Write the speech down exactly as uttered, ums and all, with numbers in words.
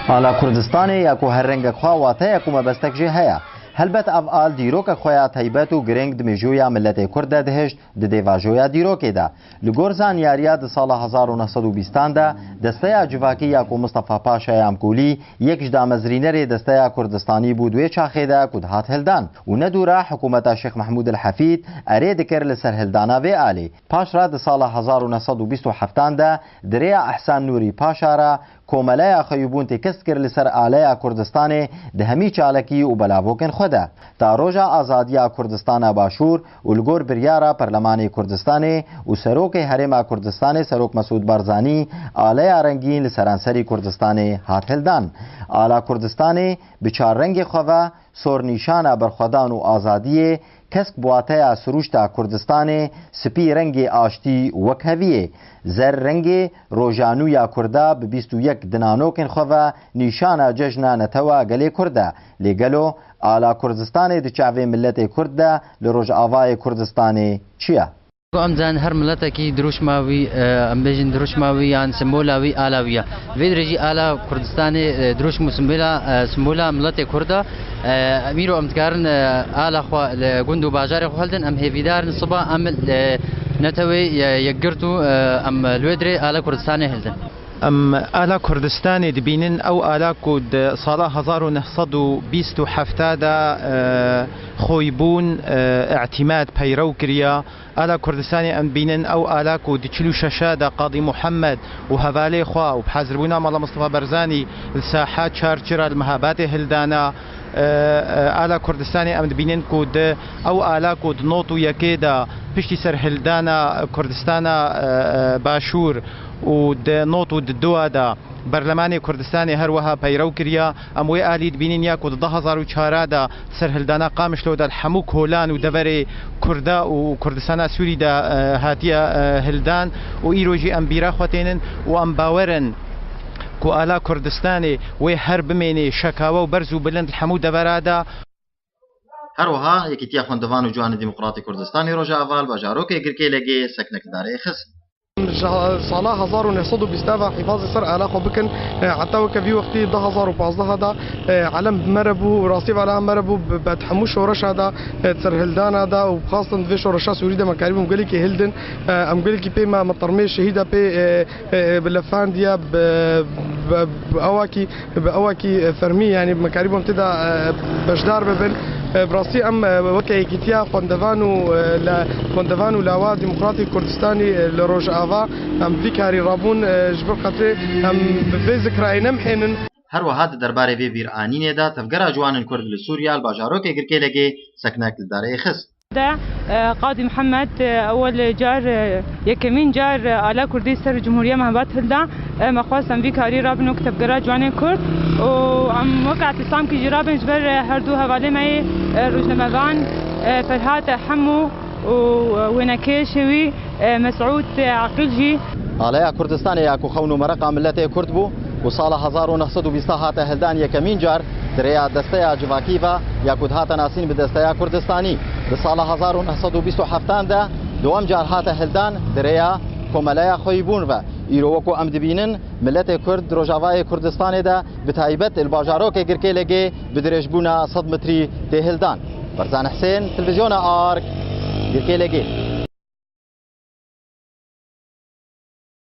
Ala Kurdistanê ya ku her rengek xwe wateya ku mebestek jê heye. Helbet ev al dîrokek xwe ya taybet û giring di mêjoya miletê Kurd de dihişt, di dêvajoya dîrokê de. Li gor zanyariya di sala hezar û neh sed û bîstan de, desteya civakî ya ku Mistefa Paşa ya Mkolî yek ji damezrînerê desteya Kurdistanî bû di wê çaxê de ku dihat hildan û ne dûra hikûmeta Şêx Mehmûd el Hefîd erê dikir li ser hildana vê alê. Paşra di sala hezar û neh sed û bîst û heftan de di rêya Ehsan Nûrî Paşa re Komeleya Xeyûbûn têkist kir li ser aleya Kurdistanê di hemî çalakî û belavokên xwe de. Ta roja azadiya Kurdistana Başûr û li gor biryara Perlemanê Kurdistanê û Serokê Herêma Kurdistanê Serok Mesûd Barzanî aleya rengîn li seranserî Kurdistanê hat hildan. Ala Kurdistanê bi çar rengê xwe ve sor nîşana berxwedan û azadiyê, kesk bi wateya sirûşta Kurdistanê, spî rengê aştî û wekheviyê, zer rengê rojanûya Kurda bi bîst û yek dinanokên xwe ve nîşana cejna netewa gelê Kurd e. Lê gelo ala Kurdistanê di çavê miletê Kurd de li Rojavayê Kurdistanê çi ye? Em zanin her miletekî dirûşma wî, e, em bêjin dirûşma wî yan simbola wî ala wî ye. Vê dirê jî ala Kurdistanê, e, dirûşm û simbola, e, simbola miletê Kurd e. E, em îro em dikarin, e, ala xwe li gund û bajarê xwe hildin. Em hêvîdar in siba em, e, netewê, e, yekgirt û, e, em li wê dirê ala Kurdistanê hildin. Em ala Kurdistanê dibînin, ew ala ku di sala hezar û neh sed û bîst û heft de, e, Xoybûn, e, îtîmad peyrew kiriye. Ala Kurdistanê em dibînin, ew ala ku di çil û şeş de Qadî Muhammed û hevalê xwe û bi hazirbûna Mala Mistefa Barzanî li saha çar çira li Mehabatê hildana. E, e, ala Kurdistanê em dibînin ku di ew ala ku di nod û yekê de piştî serhildana Kurdistana, e, e, Başûr û di nod û di dua de Berlemanê Kurdistanê her wiha peyrew kiriye. Em wê alî dibînin ya ku di du hezar û çar de serhildana Qamişlo de li hemû kolan û deverê Kurda û Kurdistana Sûrî de, e, hatiye, e, hildan û îro jî em bîra xwe tênin û em bawer in ku ala Kurdistanê wê her bimênê şekawe û berz û bilind li hemû devera de. Her wiha Yekîtiya Xwendevan û Ciwanên Demokratî Kurdistanê Rojava li bajarokê Girkêlegê seknek li darê xist. Ji sala hezar û neh sed û bîst ve hîfazê ser ala xwe bikin, e, heta weke vî wextî du hezar û pazdeh de, e, elem bi me re bû, rastî ve elem me re bû, bi, bi hemû şoreşa de, e, serhildana de û xastin di vê şoreşa Sûrî de me karîbûn gelekî hildin, e, em gelekî pê me, me termê şehîda pê, e, e, bi lefandiye, bi, bi, bi awakî, bi awakî fermî, yanî me karîbûn tê de, e, beşdar bibin. E, bi rastî em, e, weke Yekîtiya Xwendevan û, e, le, Xwendevan û Lawa Demokratîk Kurdistanî, e, li Rojava, em vî karî rabûn, e, ji ber xatirê em bi vê zikrayê nemhênin. Her wiha di derbarê vê bîranînê de Tevgera Ciwanên Kurd li Sûriya li bajarokê Girkêlegê seknek li darê xist. De, e, Qadî Mihemed, e, ewel car, e, yekemîn car, e, ala Kurdî ser Cumhuriya Mehebat hilda. E, me xwest em vî karî rabin wek Tevgera Ciwanên Kurd û em wek îtisam kî jî rabin ji ber, e, her du hevalê me yê, e, rojnamevan, e, Ferhat Hemû û, e, wênekêşê wî, e, Mesûd, e, Aqil jî. Aleya Kurdistanê ya ku xewn û mereqa miletê Kurd bû û sala hezar û neh sed û bîst hate hildan yekemîn car di rêya desteya civakî ve ya ku dihate nasîn bi desteya Kurdistanî. Di sala hezar û neh sed û bîst û heftan de dewam car hate hildan di rêya Komeleya Xweyîbûn ve. Îro wekû em dibînin, miletê Kurd di Rojavayê Kurdistanê de, bi taybet li bajarokê Girkêlegê, bi dirêjbûna sed metrî tê hildan. Berzan Husên, Televîzyona Ark, Girkêlegê.